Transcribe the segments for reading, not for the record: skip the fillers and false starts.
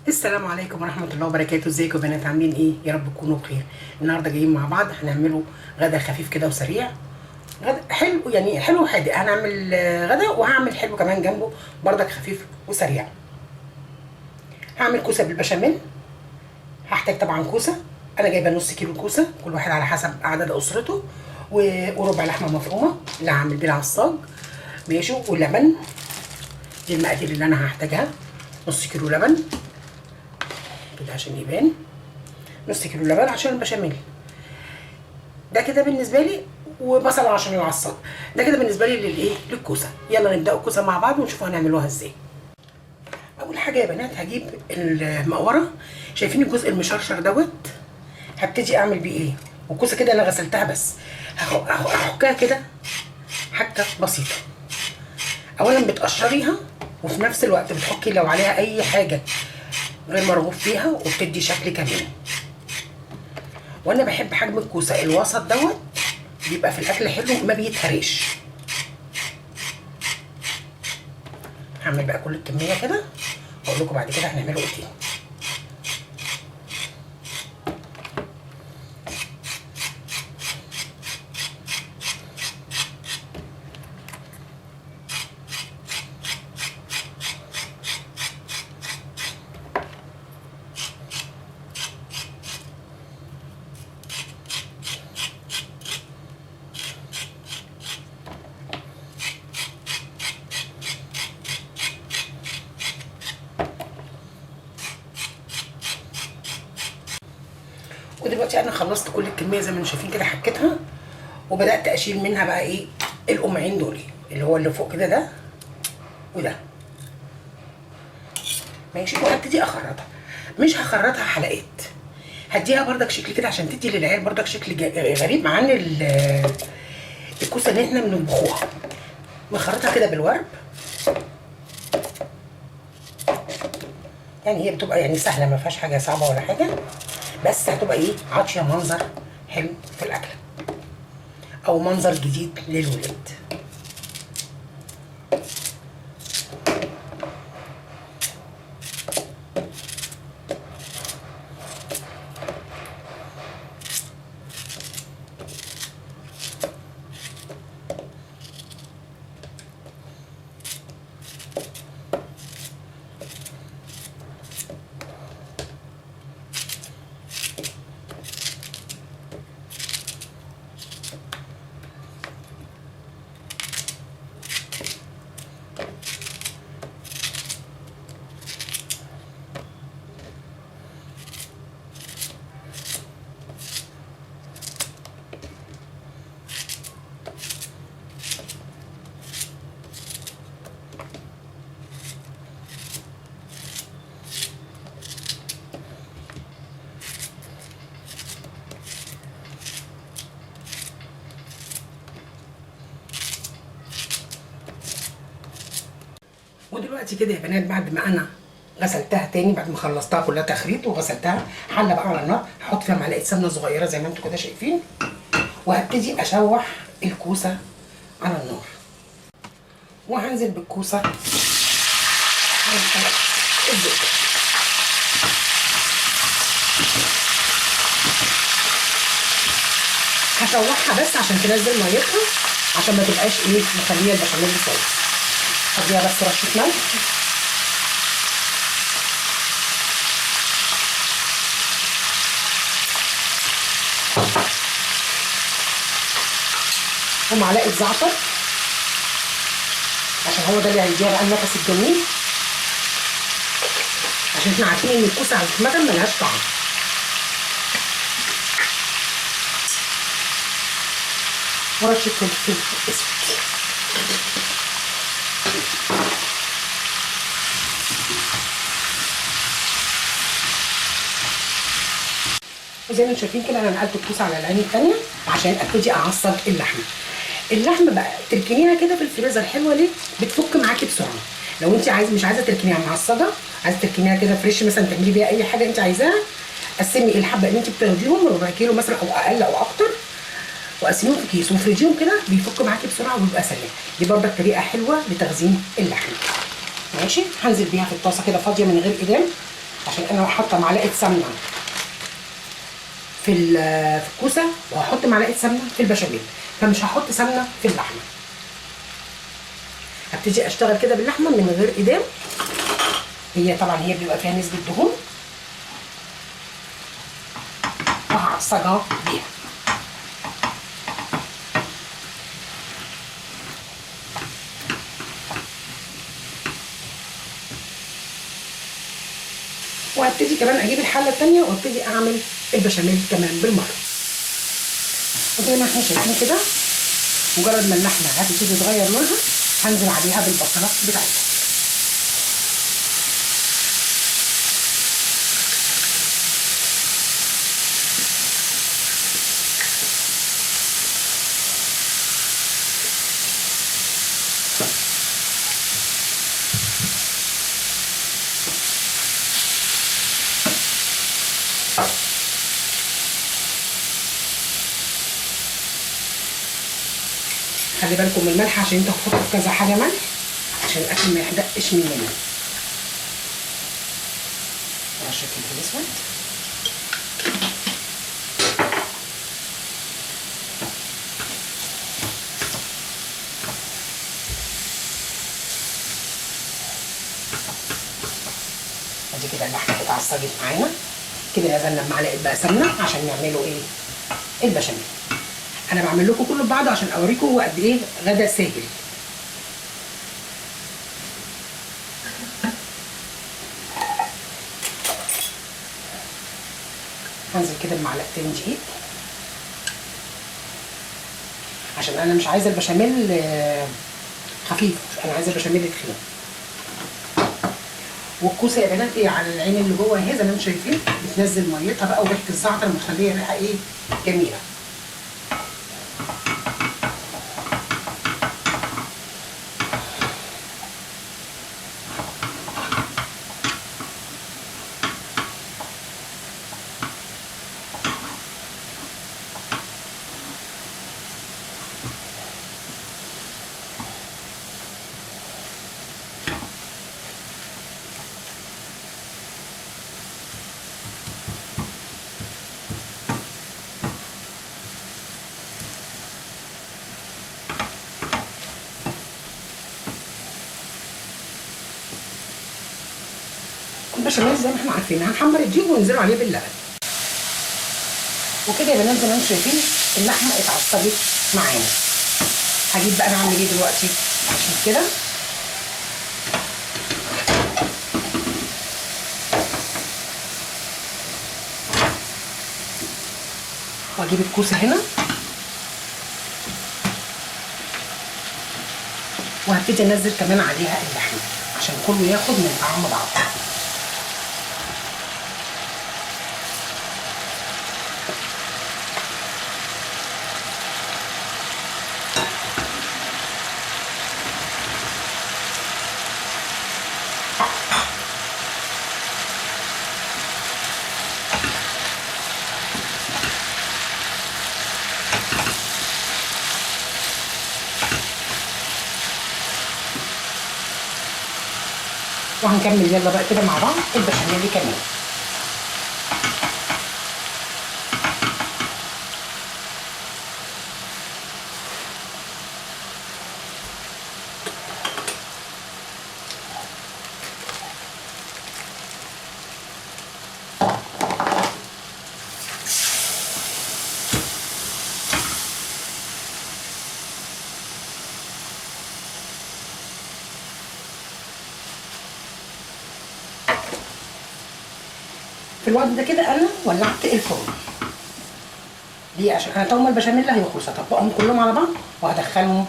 السلام عليكم ورحمة الله وبركاته. ازيكم يا بنات، عاملين ايه؟ يا رب تكونوا بخير. النهارده جايين مع بعض هنعمله غدا خفيف كده وسريع، غدا حلو يعني حلو وحادق. هنعمل غدا وهعمل حلو كمان جنبه بردك خفيف وسريع. هعمل كوسة بالبشاميل. هحتاج طبعا كوسة، انا جايبه نص كيلو كوسة، كل واحد على حسب عدد اسرته، وربع لحمه مفرومه اللي هعمل بيها العصاج، ماشي، ولبن. دي المقادير اللي انا هحتاجها. نص كيلو لبن كده عشان يبان، نص كيلو لبن عشان البشاميل ده كده بالنسبة لي، وبصل عشان العصاج. ده كده بالنسبة لي للايه، للكوسه. يلا نبدا الكوسه مع بعض ونشوف هنعملوها ازاي. اول حاجة يا بنات هجيب المقوره، شايفين الجزء المشرشر دوت، هبتدي اعمل بيه ايه. والكوسه كده انا غسلتها، بس هحكها كده حكه بسيطة. اولا بتقشريها، وفي نفس الوقت بتحكي لو عليها اي حاجة غير مرغوب فيها، وبتدي شكل كمان. وانا بحب حجم الكوسه الوسط دوت، بيبقى في الاكل حلو ما بيتهرش. هعمل بقى كل الكمية كده واقول لكم بعد كده هنعمله ايه تاني. ودلوقتي انا خلصت كل الكمية زي ما انتم شايفين كده، حكيتها وبدات اشيل منها بقى ايه القمعين دول، اللي هو اللي فوق كده ده وده، ماشي. وهبتدي اخرطها، مش هخرطها حلقات، هديها بردك شكل كده عشان تدي للعيال بردك شكل غريب عن الكوسه اللي احنا بنطبخوها. بخرطها كده بالورب، يعني هي بتبقى يعني سهلة، ما فيهاش حاجة صعبة ولا حاجة، بس هتبقى ايه، عاطيه منظر حلو في الاكلة او منظر جديد للولاد. ودلوقتي كده يا بنات، بعد ما انا غسلتها تاني، بعد ما خلصتها كلها تخريط وغسلتها، حله بقى على النار، هحط فيها معلقه سمنه صغيرة زي ما انتم كده شايفين، وهبتدي اشوح الكوسه على النار. وهنزل بالكوسه على الزبدة. هشوحها بس عشان تنزل ميتها، عشان ما تبقاش ايه مخليه البشاميل سايب. هديها بس رشه ملح، ومعلقة زعتر عشان هو ده اللي هيديها بقى النفس الجميل، عشان احنا عارفين ان الكوسه عامة ملهاش طعم. ورشه فلفل اسود. وزي ما انتم شايفين كده انا نقلت الكوسه على العين الثانية عشان ابتدي اعصج اللحمة. اللحمة بقى تركنيها كده في الفريزر، حلوة ليه؟ بتفك معاكي بسرعة. لو انت مش عايزه تركنيها معصجه، عايزه تركنيها كده fresh مثلا، تعملي بيها اي حاجة انت عايزاها، قسمي الحبة اللي انت بتاخديهم ربع كيلو مثلا او اقل او اكتر، وقسميهم في كيس وفرجيهم كده، بيفك معاكي بسرعة وبيبقى سريع. دي برضك طريقه حلوة لتخزين اللحمة. ماشي، هنزل بيها في الطاسه كده فاضية من غير ايدام عشان انا حاطه معلقه سمنه في الكوسه، وهحط معلقه سمنه في البشاميل، فمش هحط سمنه في اللحمة. هبتدي اشتغل كده باللحمه من غير ايدام، هي طبعا هي بيبقى فيها نسبه دهون، وهعصجها بيها. وهبتدي كمان اجيب الحلة الثانية وابتدي اعمل البشاميل كمان بالمرة. وزي ما احنا شايفين كده، مجرد ما اللحمة هتبتدي تتغير لونها هنزل عليها بالبصله بتاعتها. خلي بالكم من الملح عشان انتوا هتحطوا في كذا حاجة ملح عشان الاكل ما يحدقش مننا. رشه فلفل اسود، ادي كده اللحمة اتعصجت معانا كده. نزلنا بمعلقه بقى سمنه عشان نعمله ايه؟ البشاميل. انا بعمل لكم كله ببعضه عشان اوريكم هو قد ايه غدا سهل. هنزل كده بمعلقتين دقيق عشان انا مش عايزه البشاميل خفيف، انا عايزه البشاميل تخين. والكوسه يا بنات ايه على العين اللي جوه اهي زي ما انتم شايفين بتنزل ميتها بقى، وريحه الزعتر مخليه ريحه ايه جميلة. البشاميل زي ما احنا عارفين هنحمر الدقيق وننزله عليه باللبن. وكده يا بنات زي ما انتم شايفين اللحمة اتعصجت معانا. هجيب بقى انا اعمل ايه دلوقتي؟ عشان كده واجيب الكوسه هنا، وهبتدي انزل كمان عليها اللحمة عشان كله ياخد من طعم بعض. وهنكمل يلا بقى كده مع بعض البشاميل كمان. في الوقت ده كده انا ولعت الفرن. ليه؟ عشان انا طول ما البشاميل هيخلص هطبقهم كلهم على بعض وهدخلهم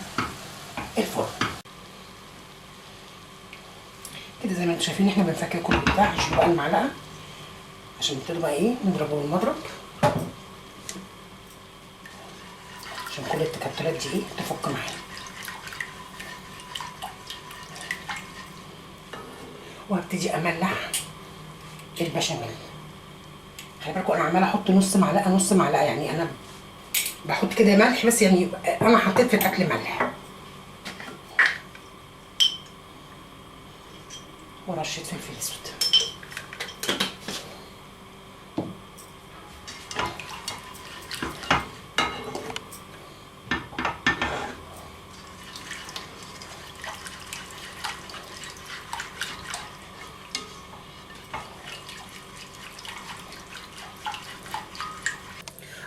الفرن. كده زي ما انتم شايفين احنا بنفكك كل بتاع. هشيل بقى المعلقة عشان نبتدي بقى ايه نضربه بالمضرب عشان كل التكتلات دي ايه تفك معانا. وهبتدي املح البشاميل. خلي بالكم انا عماله احط نص معلقه نص معلقه، يعني انا بحط كده ملح بس، يعني انا حطيت في الاكل ملح ورشه فلفل اسود.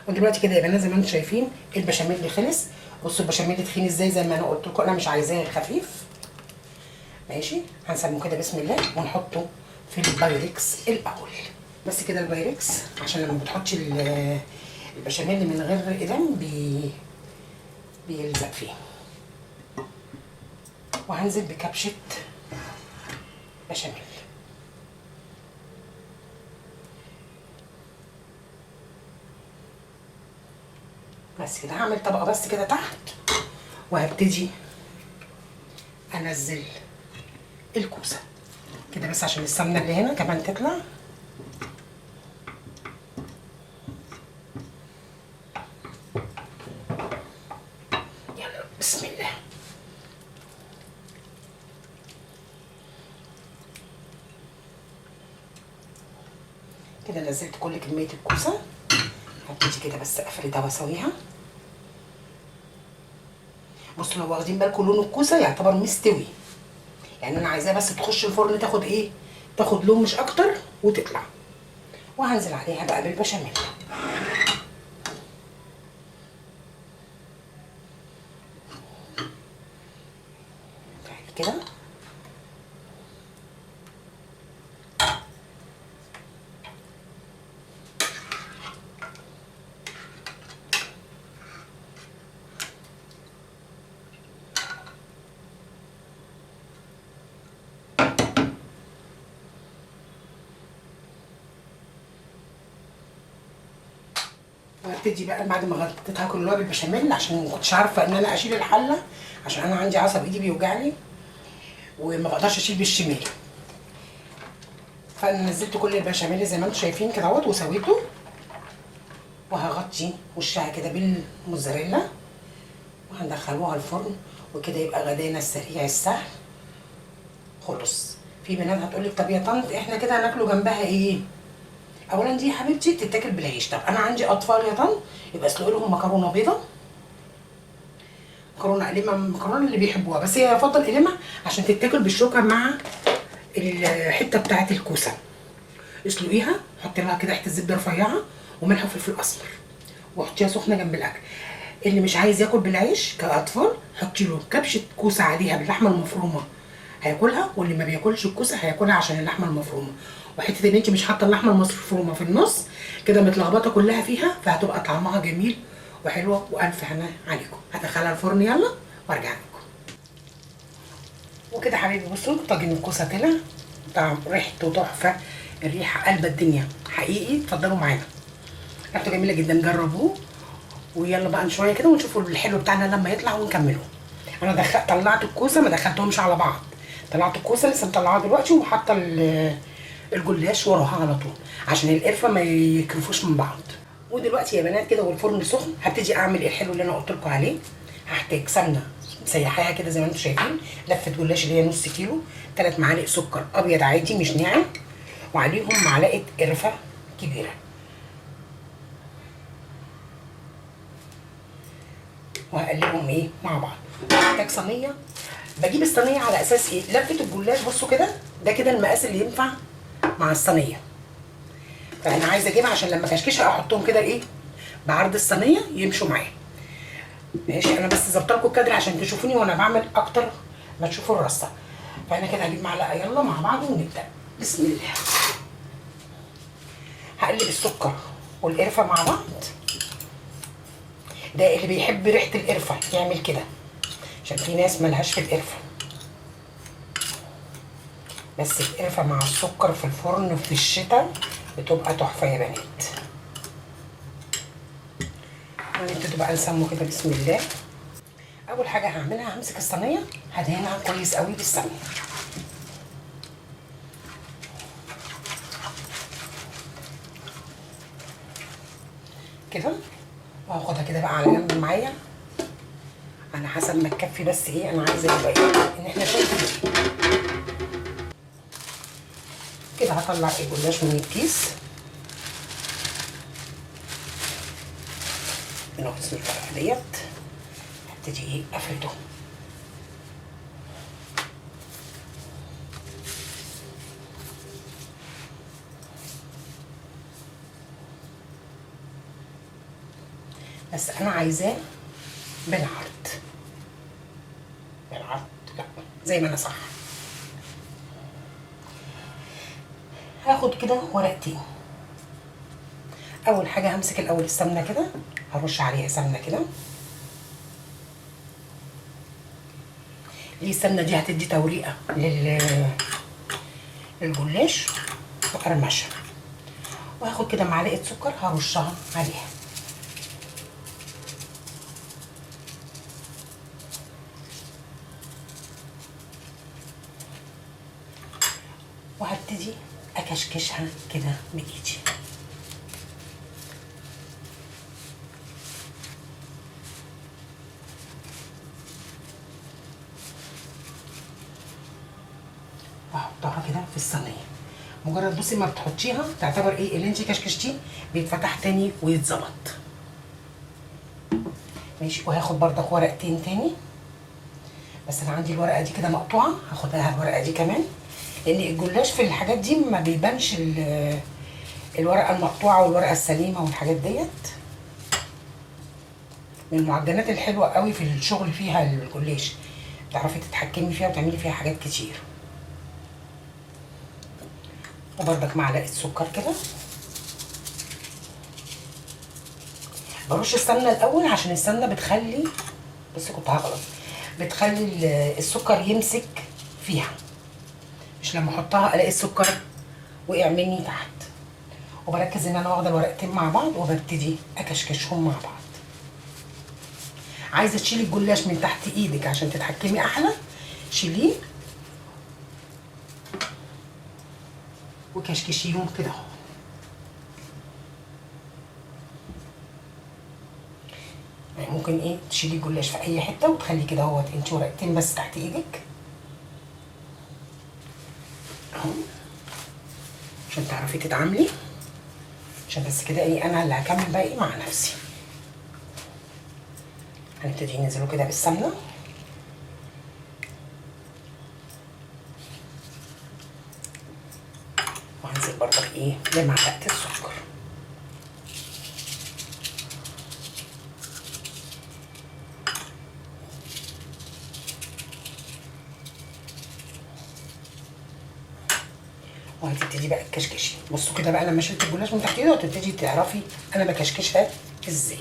ودلوقتي كده يا بنات زي ما انتم شايفين البشاميل اللي خلص. بصوا البشاميل تخين ازاي، زي ما انا قلت لكم انا مش عايزاه خفيف. ماشي، هنسميه كده بسم الله ونحطه في البايركس الاول. بس كده البايركس، عشان لما بتحطي البشاميل من غير اقلام بيلزق فيه. وهنزل بكبشه بشاميل. بس كده هعمل طبقه بس كده تحت، وهبتدي انزل الكوسه كده بس عشان السمنة اللي هنا كمان تطلع. يلا بسم الله. كده نزلت كل كمية الكوسه. هبتدي كده بس افردها واسويها. بصوا لو واخدين بالكم لون الكوسه يعتبر مستوي، يعني انا عايزاها بس تخش الفرن تاخد ايه، تاخد لون مش اكتر وتطلع. وهنزل عليها بقى بالبشاميل. كده وهبتدي بقى بعد ما غطيتها كلها بالبشاميل، عشان ما كنتش عارفه ان انا اشيل الحلة، عشان انا عندي عصب ايدي بيوجعني وما بقدرش اشيل بالشمال. فانا نزلت كل البشاميل زي ما انتم شايفين كده اهوت وسويته، وهغطي وشها كده بالموزاريلا وهندخلوها الفرن، وكده يبقى غدانا السريع السهل خلص. في بنات هتقولك طب يا طنط احنا كده هناكله جنبها ايه؟ اولا دي يا حبيبتي بتتاكل بالعيش. طب انا عندي اطفال يا طنط، يبقى اسلق لهم مكرونه بيضة، مكرونه قلمه، المكرونه اللي بيحبوها، بس هي يفضل قلمه عشان تتاكل بالشوكة مع الحتة بتاعه الكوسه. اسلقيها، حطي لها كده حتة زبدة رفيعة وملح وفلفل اسمر، وحطيها سخنة جنب الاكل. اللي مش عايز ياكل بالعيش كاطفال حطي له كبشة كوسة عليها باللحمه المفرومه هياكلها، واللي ما بياكلش الكوسه هياكلها عشان اللحمة المفرومه. وحتة ان انت مش حاطه اللحمة المفرومه في النص كده متلخبطه كلها فيها، فهتبقى طعمها جميل وحلوه. والف هنا عليكم. هدخلها الفرن يلا وارجع لكم. وكده حبايبي بصوا طاجن الكوسه طلع طعم ريحته تحفة، الريحة قلب الدنيا حقيقي. اتفضلوا معانا، ريحته جميلة جدا، جربوه. ويلا بقى شوية كده ونشوفوا الحلو بتاعنا لما يطلع ونكمله. انا طلعت الكوسه، ما دخلتهمش على بعض، طلعت الكوسه لسه مطلعاها دلوقتي وحاطه الجلاش وراها على طول عشان القرفه ما يكرفوش من بعض. ودلوقتي يا بنات كده والفرن سخن هبتدي اعمل الحلو اللي انا قلت لكم عليه. هحتاج سمنه مسيحاها كده زي ما انتم شايفين، لفه جلاش اللي هي نص كيلو، 3 معالق سكر ابيض عادي مش ناعم، وعليهم معلقه قرفه كبيرة. وهقلبهم ايه مع بعض. هحتاج صينية، بجيب الصينية على اساس ايه؟ لفه الجلاش. بصوا كده، ده كده المقاس اللي ينفع مع الصينية، فانا عايزه اجيبها عشان لما كشكشها احطهم كده ايه بعرض الصينية يمشوا معايا. ماشي، انا بس ظبطت لكم الكادر عشان تشوفوني وانا بعمل اكتر ما تشوفوا الرصه. فانا كده هجيب معلقه يلا مع بعض ونبدا. بسم الله. هقلب السكر والقرفه مع بعض. ده اللي بيحب ريحه القرفه يعمل كده، عشان في ناس ملهاش في القرفه، بس القرفه مع السكر في الفرن في الشتاء بتبقى تحفة يا بنات. هنبتدي بقى نسمو كده بسم الله. اول حاجة هعملها همسك الصينية هدهنها كويس قوي بالسمنه. كده، وهاخدها كده بقى على جنب معايا على حسب ما تكفي، بس ايه انا عايزه يبقى ايه ان احنا شايفين كده. هطلع الجلاش من الكيس، ناقص الورقة ديت، هبتدي ايه افرده. بس انا عايزاه بالعرض. بالعرض لا زي ما انا صح. هاخد كده ورقتين. اول حاجة همسك الاول السمنة كده، هرش عليها سمنه كده. ليه السمنة دي؟ هتدي توريقه للجلاش وقرمشه. وهاخد كده معلقه سكر هرشها عليها. وهبتدي اكشكشها كده بايدي. واحطها كده في الصينية. مجرد بصي ما بتحطيها تعتبر ايه اللي انت كشكشتيه بيتفتح تاني ويتظبط. ماشي. وهاخد بردك ورقتين تاني، بس انا عندي الورقة دي كده مقطوعة، هاخدها الورقة دي كمان، لان الجلاش في الحاجات دي ما بيبانش الورقة المقطوعة والورقة السليمة والحاجات ديت. من المعجنات الحلوة قوي في الشغل فيها الجلاش، بتعرفي تتحكمي فيها وتعملي فيها حاجات كتير. وبردك معلقه سكر كده. برش السمنة الاول عشان السمنة بتخلي، بس كنت هغلط، بتخلي السكر يمسك فيها، مش لما احطها الاقي السكر وقع مني تحت. وبركز ان انا واخده الورقتين مع بعض وببتدي اكشكشهم مع بعض. عايزه تشيلي الجلاش من تحت ايدك عشان تتحكمي احلى، شيليه وكشكشيهم كده اهو. يعني ممكن ايه تشيلي الجلاش في اي حتة وتخلي كده اهوت انت ورقتين بس تحت ايدك اهو، عشان تعرفي تتعاملي. عشان بس كده ايه انا اللي هكمل بقى ايه مع نفسي. هنبتدي ننزله كده بالسمنه. وهنزل برضك ايه بمعلقه السكر. وهتبتدي بقى تكشكشي. بصوا كده بقى لما شلت الجلاش من تحت ايدي وتبتدي تعرفي انا بكشكشها ازاي.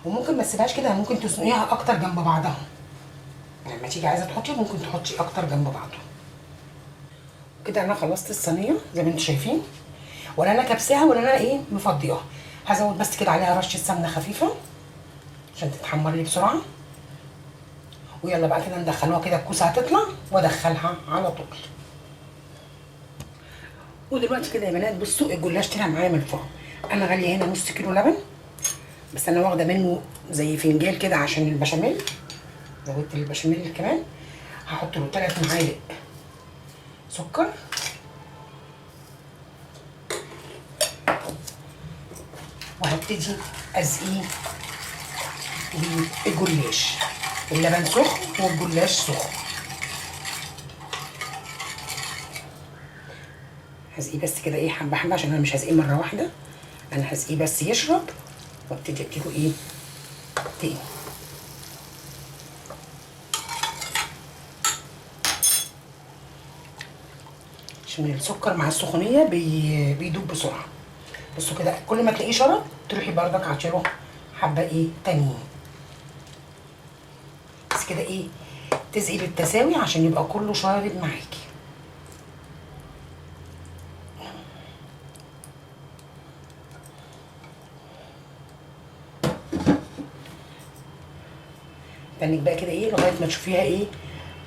وممكن ما تسيبهاش كده، ممكن تزنقيها اكتر جنب بعضها. لما تيجي عايزه تحطي ممكن تحطي اكتر جنب بعضه. كده انا خلصت الصينية زي ما انتم شايفين، ولا انا كبساها ولا انا ايه مفضياها. هزود بس كده عليها رشه سمنه خفيفة عشان تتحمر لي بسرعة. ويلا بقى كده ندخلوها كده، الكوسه هتطلع وادخلها على طول. ودلوقتي كده يا بنات بصوا الجلاش طلع معايا من الفرن. انا غالية هنا نص كيلو لبن، بس انا واخده منه زي فنجان كده عشان البشاميل، زودت البشاميل كمان. هحط له 3 معالق سكر، وهبتدي ازقيه بالجلاش. اللبن سخن والجلاش سخن. هسقيه بس كده ايه حبه حبه، عشان انا مش هسقيه مرة واحدة، انا هسقيه بس يشرب وابتدي اديله ايه تاني. عشان السكر مع السخونيه بيدوب بسرعة. بصوا كده كل ما تلاقيه شرب تروحي بردك عطيله حبه ايه تانيين، بس كده ايه تسقي بالتساوي عشان يبقى كله شارب معاكي. تنك بقى كده ايه لغاية ما تشوفيها ايه،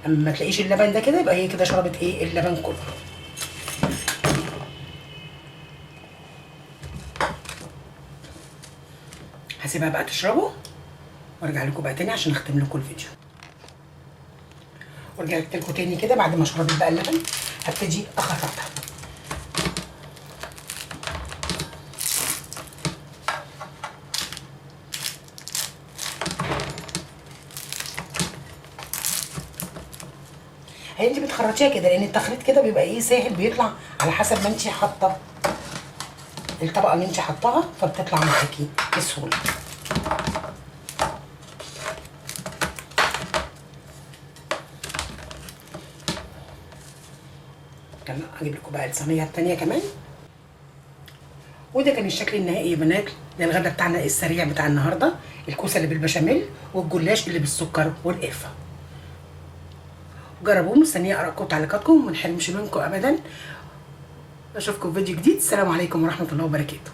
اما ما تلاقيش اللبن ده كده يبقى هي كده شربت ايه اللبن كله. هسيبها بقى تشربه وارجع لكم بقى تاني عشان اختم لكم الفيديو. ورجعت لكم تاني كده بعد ما شربت بقى اللبن، هبتدي اخرطها. هي انت بتخرطيها كده لان التخريط كده بيبقى ايه ساهل، بيطلع على حسب ما انت حاطه الطبقة اللي انت حطاها، فبتطلع معاكي بسهولة. يلا هجيب لكم بقى الصينية التانية كمان. وده كان الشكل النهائي يا بنات للغدا بتاعنا السريع بتاع النهارده، الكوسه اللي بالبشاميل والجلاش اللي بالسكر والقرفه. جربوه، مستنيه ارائكم وتعليقاتكم، وما نحرمش منكم ابدا. اشوفكم في فيديو جديد. السلام عليكم ورحمة الله وبركاته.